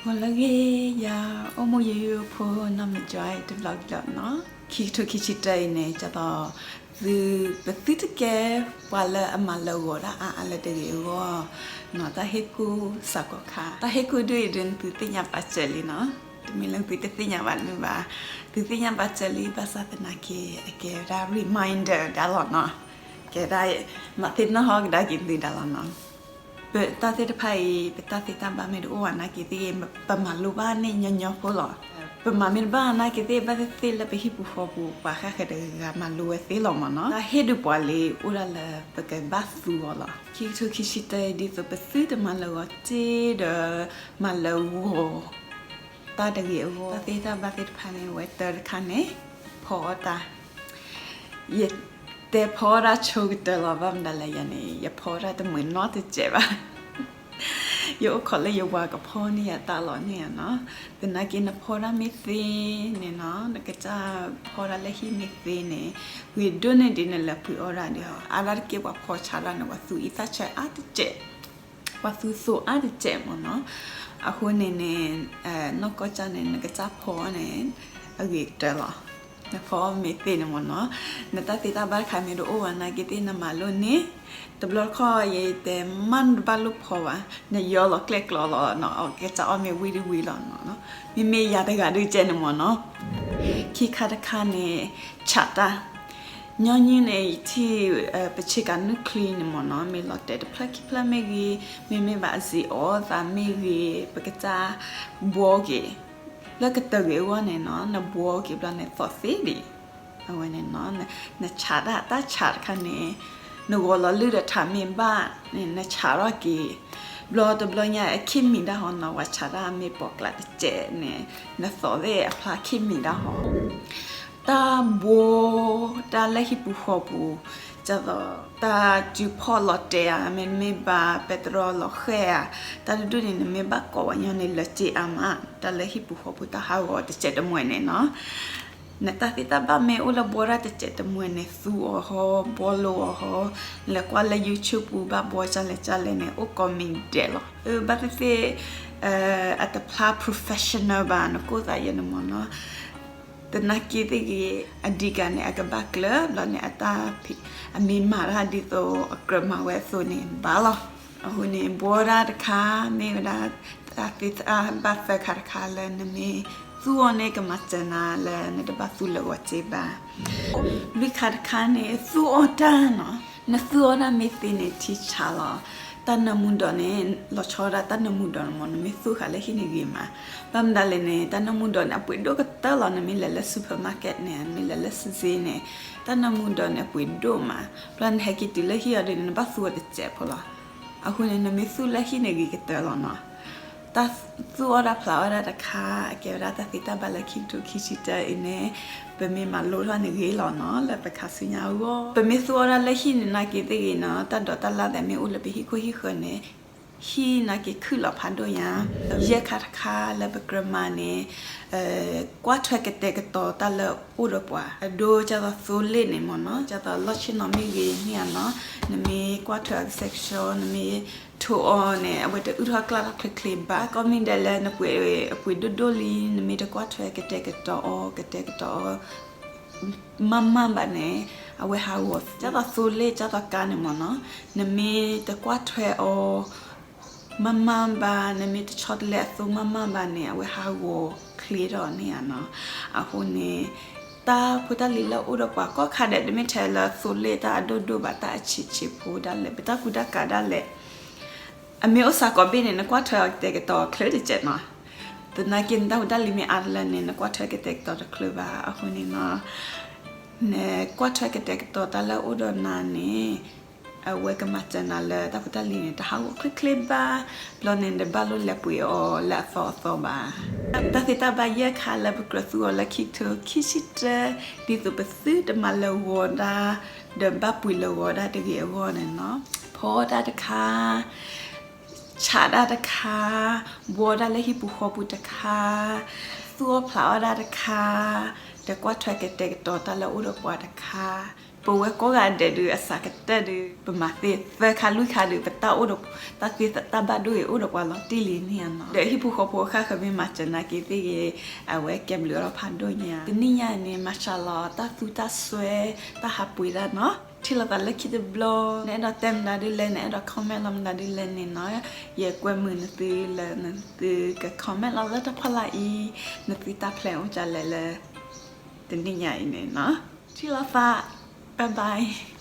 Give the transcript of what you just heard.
ဂီၤလၢအဂ့ၤ ယၤအိၣ်မူယိယိဖိနီၢ်မ့ၢ်ကၠီတဘျီကဒီးနီၤ, ခံကထိခံဆံတၢအံၤန့ၣ် ကၠီသီ သု ပသုတကဲ ပှၤလၢအမၤလၢာ်ဂီၤတၢ်အါအါလၢတဂ့ၤအဂီၢ်နီၤ, တၢ်ဟ့ၣ်ကူၣ်စ့ၢ်ကီးခါ, တၢ်ဟ့ၣ်ကူၣ်ဒ်အံၤဒ်န့ၣ် သုသ့ၣ်ညါပာ်စၢၤလံနီၤ, တမ့ၢ်လၢသုတသ့ၣ်ညါဘၣ်န့ၣ်ဘၣ်, သုသ့ၣ်ညါပာ်စၢၤလံ ဘၣ်ဆၣ်သနာ်က့ အကဲဝဲဒၣ် reminder ဒၣ်လီၤနီၤ, ကဲဒၣ် မၤသ့ၣ်နီၣ်ဟီၣ်ကဒါက့ၤသုဒၣ်လီၤနီၤ. ပတၢ်သ့ၣ်တဖၣ်အံၤ ပတၢ်သ့တၢ်ဘၣ်မ့ၢ်တအိၣ်ဘၣ်နာ်က့သ့ၣ်ဂ့ၤ ပမၤလိဘၣ်န့ၣ်ညီညီဖိလီၤ. ပမၤမ့ၢ်တဘၣ်နာ်က့သ့ၣ် ဘၣ်သ့ၣ်သ့ၣ်လၢပဟံၣ်ပူၤဃီပူၤ ပှၤဃၣ်ဃၢၤတဂၤဂၤမၤလိဝဲသ့လီၤမ့ၢ်နီၤ. တၢ်ဟ့ၣ်ဒုးပှၤလံအိၣ်ဒၣ်လၢပကဘၣ်သူအီၤလီၤ. ခံကထိခံဆံတၢအံၤ ဒ်သိးပသုတမၤလၢာ်ဂီၤစ့ဒီး မၤလၢာ်ဂီၤ တၢ်တဂ့ၤအဂီၢ်, တၢ်သ့တၢ်ဘၣ်သ့ၣ်တဖၣ်န့ၣ် ဝဲတၢတခါန့ၣ် ဖီအီၣ်တၢ် ယတဲဖီအီၣ်တၢ်ဆိကတၢၢ်လီၤ, ဘၣ်မနုၤလဲၣ်ယၤန့ၣ် ယဖီအီၣ်တၢ်တမှဲၤနီတစဲးဘၣ်. ယအိၣ်ခိးလၢယဝၤကဖီန့ၢ်ယၤတၢ်လီၤန့ၣ်ဧါနီၤ. သနာ်က့နဖီအီၣ်တၢ်မ့ၢ်သ့န့ၣ်နီၤ, နကစၢ်ဖီအီၣ်တၢ်လၢဟံၣ်မ့ၢ်သ့န့ၣ်, ဂ့ၤဒိၣ်န့ၢ်ဒံးနလဲၤပှ့ၤအီၣ်ဒၣ်ဒံးဟီ, အါဒၣ်တက့ၢ်ပှၤဖီဆါဒၣ်န့ၣ် ပှၤသူအံသၣ်ဆၢအါတစဲး ပှၤသူသိးအါတစဲးမ့ၢ်နီၤ. အဃိန့ၣ်န့ၣ် နီၢ်ကီၢ်ကၢ်န့ၣ် နကစၢ်ဖီအီၣ်န့ၣ် အဂ့ၤကတၢၢ်လီၤ. နဖီအီၣ်မ့ၢ်သ့န့ၣ်မ့ၢ်နီၤ, နတၢ်သ့တၢ်ဘၣ်တခါမ့ၢ်တအိၣ်ဘၣ်နာ်က့သ့ၣ် နမၤလိန့ၣ် တဘျီတခီၣ်ယတဲမ့ၢ်နတဘၣ်လိၣ်ဖီဘၣ်, နယီလီၤကျဲၣ်ကျီလီၤနီၤ, အကစၢ်အီၣ်မ့ၢ်ဝံတဝံလီၤနီၤ. မ့မ့ၢ်ယၤတဂၤဒုးကဲန့ၣ်မ့ၢ်နီၤ. ခံခါတခါန့ၣ် ဆးတၢ် ညီနုၢ်န့ၣ် ယထံၣ် ပဆ့ကၤနုၢ်ချံန့ၣ်မ့ၢ်နီၤ, မ့ၢ်လီၤတဲာ်တဖျၢၣ်ခံဖျၢၣ်မ့ၢ်ဂ့ၤ, မ့မ့ၢ်ဘၣ်အစ့အီသးမ့ၢ်ဂ့ၤ, ပကစၢ်ဘှီက့ၤ လၢကတၢၢ်ဂ့ၤအဂီၢ်န့ၣ်နီၤ, နဘှီက့ၤဘျီန့ၣ်သီၣ်သ့ဒံး, အဝဲန့ၣ်နီၤ, နဆးတၢ် တၢ်ဆးတခါန့ၣ် နဂီၤလီၤလုၢ်ဒီးထးမ့ၢ်ဘၣ်န့ၣ် နဆးထီၣ်က့ၤ, ဘျီတဘျီညါအခံမံၤဒၣ်ဟီနီၤ, ပှၤဆးတၢ်မ့ၢ်ပိာ်ကျးတစဲးန့ၣ် နသီၣ်သ့ၣ်အဖျါခံမံၤဒၣ်ဟီ တၢ်ဘှီ တၢ်လၢဟံၣ်ပူၤဃီပူၤ, ဒ်သိး တၢ်စုဖီၣ်လီၤတဲာ်ဧါ, မ့တမ့ၢ်ဘၣ် ပဲတြီလီၤဃဲၣ်ဧါ, တၢ်တဒူၣ်န့ၣ် နမ့ၢ်ဘၣ်ကိးဝဲညီန့ၣ် လၢစ့အါမး, တၢ်လၢဟံၣ်ပူၤဃီပူၤတၢ်ဟးဂီၤတစဲးတမှဲၤန့ၣ်နီၤ. နတၢ်သ့တၢ်ဘၣ်မ့ၢ်အိၣ်လၢဘှီတၢ်တစဲးတမှဲၤန့ၣ် သူအီၤဟီ, ဘှီလိအီၤဟီ, လဲၤကွၢ်လၢ YouTube ပူၤ ဘၣ်ဘှီကၢ်လဲၣ်ကၢ်လဲၣ်န့ၣ် အိၣ်ကိးမံၤဒဲးလီၤ. အၢ ဘၣ်သ့ၣ်သ့ၣ် အတဖျါ professional ဘၣ်, နကိၢ်သးယဲန့ၣ်မ့ၢ်နီၤ. သနာ်က့သ့ၣ်ဂ့ၤ အဓိကန့ၣ် အကဘၣ်ကျၢၤ ဘျီန့ၣ် အတၢ်ဖံး အမ့ၢ်မၤတၢ်ဒ်သိးအကြၢးမၤဝဲအသိးန့ၣ် ဘၣ်လီၤ. အဃိန့ၣ် ဘှီဒၣ်တခါ မ့ၢ်ဝဲဒၣ် တၢ်သ့တၢ်ဘၣ်သၢခါတခါလၢနမ့ၢ်သူအီၤန့ၣ် ကမၤစၢၤနၤလၢနတဘၣ်သူလၢာ်ဂီၤစ့ဘၣ်. လွံၢ်ခါတခါန့ၣ် သူအီၣ်တၢ်နီၤ. နသူအီၣ်တၢ်မ့ၢ်သ့န့ၣ် ထံဆးလီၤ. တၢ်နၢမူဒီးန့ၣ် လီၤဆီဒၣ်တၢ်နၢမူဒီးန့ၣ်မ့ၢ် နမ့ၢ်သူဃာ်လၢဟံၣ်န့ၣ်ဂ့ၤမး. ဘၣ်မနုၤလဲၣ်န့ၣ် တၢ်နၢမူဒီးန့ၣ် အပှ့ၤဒိၣ်ကတၢၢ်လီၤ. နမ့ၢ်လဲၤလၢ supermarket န့ၣ် နမ့ၢ်လဲၤလၢစ့န့ၣ် တၢ်နၢမူဒီးန့ၣ် အပှ့ၤဒိၣ်မး. ဘျီနဟဲက့ၤတုၤလၢဟံၣ်အီၤဒ်န့ၣ် နဘၣ်သူအီၤတစဲးဖိလီၤ. အဃိန့ၣ် နမ့ၢ်သူလၢဟံၣ်န့ၣ်ဂ့ၤကတၢၢ်လီၤနီၤ. တၢ်သူအီၣ်တၢ်ဖျးအီၣ်တၢ်တခါ အကဲဝဲဒၣ်တၢ်သ့တၢ်ဘၣ်လၢခံကထိခံဆံတၢအံၤန့ၣ် ပမ့ၢ်မၤလိထီၣ်န့ၣ်ဂ့ၤလီၤနီၤ လၢပခါဆူညါအဂီၢ်. ပမ့ၢ်သူအီၣ်တၢ်လၢဟံၣ်န့ၣ်နာ်က့သ့ၣ်ဂ့ၤနီၤ တၢ်ဒိးတၢ်လၢ်သ့ၣ်မ့ၢ်အိၣ်လၢပဟံၣ်ခိၣ်ဟံၣ်ဃၢၤန့ၣ် ဟံၣ်နာ်က့ခုၣ်လီၤဖးဒိၣ်ညါ. ယဲၢ်ခါတခါလၢပကြၢးမၤန့ၣ် ကွၢ်ထွဲကတဲာ်ကတီၤတၢ်လၢအိၣ်ဒီးပှၤ အဒိဒ်သိးသိလ့ၣ်န့ၣ်မ့ၢ်နီၤ ဒ်သိးလီၢ်ဆ့ၣ်နီၤမ့ၢ်ဂ့ၤန့ၣ်ဧါနီၤ နမ့ၢ်ကွၢ်ထွဲအီၤကစဲးကစီ နမ့ၢ်ထိးအီၤန့ၣ် အဝဲတအုၣ်ထီၣ်ကျၢ်ထီၣ်ချ့ချ့ဘၣ်. ကိးမံၤဒဲးလၢနပှ့ၤ အပှ့ၤဒိၣ်ဒိၣ်လံ နမ့ၢ်တကွၢ်ထွဲကတဲာ်ကတီၤအီၤ ကတဲာ်ကတီၤအီၤ မးမးဘၣ်န့ၣ် အဝဲဟးဂီၤ ဒ်သိးသိလ့ၣ် ဒ်သိးကါန့ၣ်မ့ၢ်နီၤ နမ့ၢ်တကွၢ်ထွဲအီၤ မးမးဘၣ် နမ့ၢ်တဆီတလဲအသိမးမးဘၣ်န့ၣ် အဝဲဟးဂီၤချ့ထီၣ်န့ၣ်ဧါနီၤ. အဃိန့ၣ် တၢ်ဖိတၢ်လံၤလၢအိၣ်ဒီးပှၤကိးခါဒဲး တမ့ၢ်ထဲလၢသိလ့ၣ်တၢ်အဒိၣ်ဒိၣ်ဘၣ် တၢ်အဆံးဆံးဖိဒၣ်လဲာ် ပတၢ်ကူတၢ်ကၤဒၣ်လဲာ် အမ့ၢ်အိၣ်စးကိးဘ့ၣ်န့ၣ် နကွၢ်ထွဲအီၤကတဲာ်ကတီၤချ့တစဲးနီၤ. သနာ်က့နတၢ်ဖိတၢ်လံၤမ့ၢ်အါတလၢန့ၣ် နကွၢ်ထွဲကတဲာ်ကတီၤတချ့ဘၣ်. အဃိန့ၣ်နီၤ နကွၢ်ထွဲကတဲာ်ကတီၤတၢ်လၢအိၣ်ဒီးနၤန့ၣ် အဝဲကမၤစၢၤနၤလၢတၢ်ဖိတၢ်လံၤန့ၣ် တဟးဂီၤချ့ချ့ဘၣ်. ဘျီန့ၣ် နတဘၣ်လိၣ်လဲၤပှ့ၤအီၤလၢအသီအသီဘၣ်. တၢ်သ့တၢ်ဘၣ်ယဲၢ်ခါလၢပကြၢးသူအီၤလၢခံကထိခံဆံတၢ ဒ်သိးပသုတမၤလၢာ်ဂီၤဒၣ် ဒီးဘၣ်ပှ့ၤလၢာ်ဂီၤဒၣ်တဂ့ၤအဂီၢ်န့ၣ်နီၤ ဖီတၢ်တခါ ဆးတၢ်တခါ, ဘှီတၢ်လၢဟံၣ်ပူၤဃီပူၤတခါ, သူအီၣ်ဖျးအီၣ်တၢ်တခါ, ဒီးကွၢ်ထွဲကတဲာ်ကတီၤတၢ်လၢအိၣ်ဒီးပှၤတခါ, ပဝဲကိးဂၤဒဲးဒုး အစှၤကတၢၢ်ဒုး ပမၤသ့သၢခါလွံၢ်ခါဒုး ပတၢ်အိၣ်ဒီး တၢ်သ့တၢ်ဘၣ်ဒိၣ်ဂ့ၤ အိၣ်ဒီးပှၤလီၤတံၢ်လံန့ၣ်ဧါနီၤ. ဒီးဟံၣ်ဖိဃီဖိအဃၣ်ဃၢၤ မ့ၢ်မၤစၢၤနာ်က့သ့ၣ်ဂ့ၤ အဝဲကဲဘျုးအီၤဖးဒိၣ်ညါ. တနံၣ်ညါအံၤန့ၣ် မၤစှၤလီၤတၢ်သူတၢ်စွဲ တၢ်ဟးပှ့ၤဒၣ်နီၤ. ထံၣ်လိာ်သးလၢခံတဘျီ နအဲၣ်ဒိးတဲမနုၤဒုးလဲၣ်, နအဲၣ်ဒိး comment လီၤမနုၤဒုးလဲၣ်န့ၣ်နီၤ, ယကွဲမုာ်နသုလၢနသုက comment လီၤလၢတၢ်ဖီလာ်အံၤ, နသုတၢ် plan အိၣ်ဒ်လဲၣ်လၢ တနံၣ်ညါအံၤန့ၣ်နီၤ. ထံၣ်လိာ်သး, bye bye.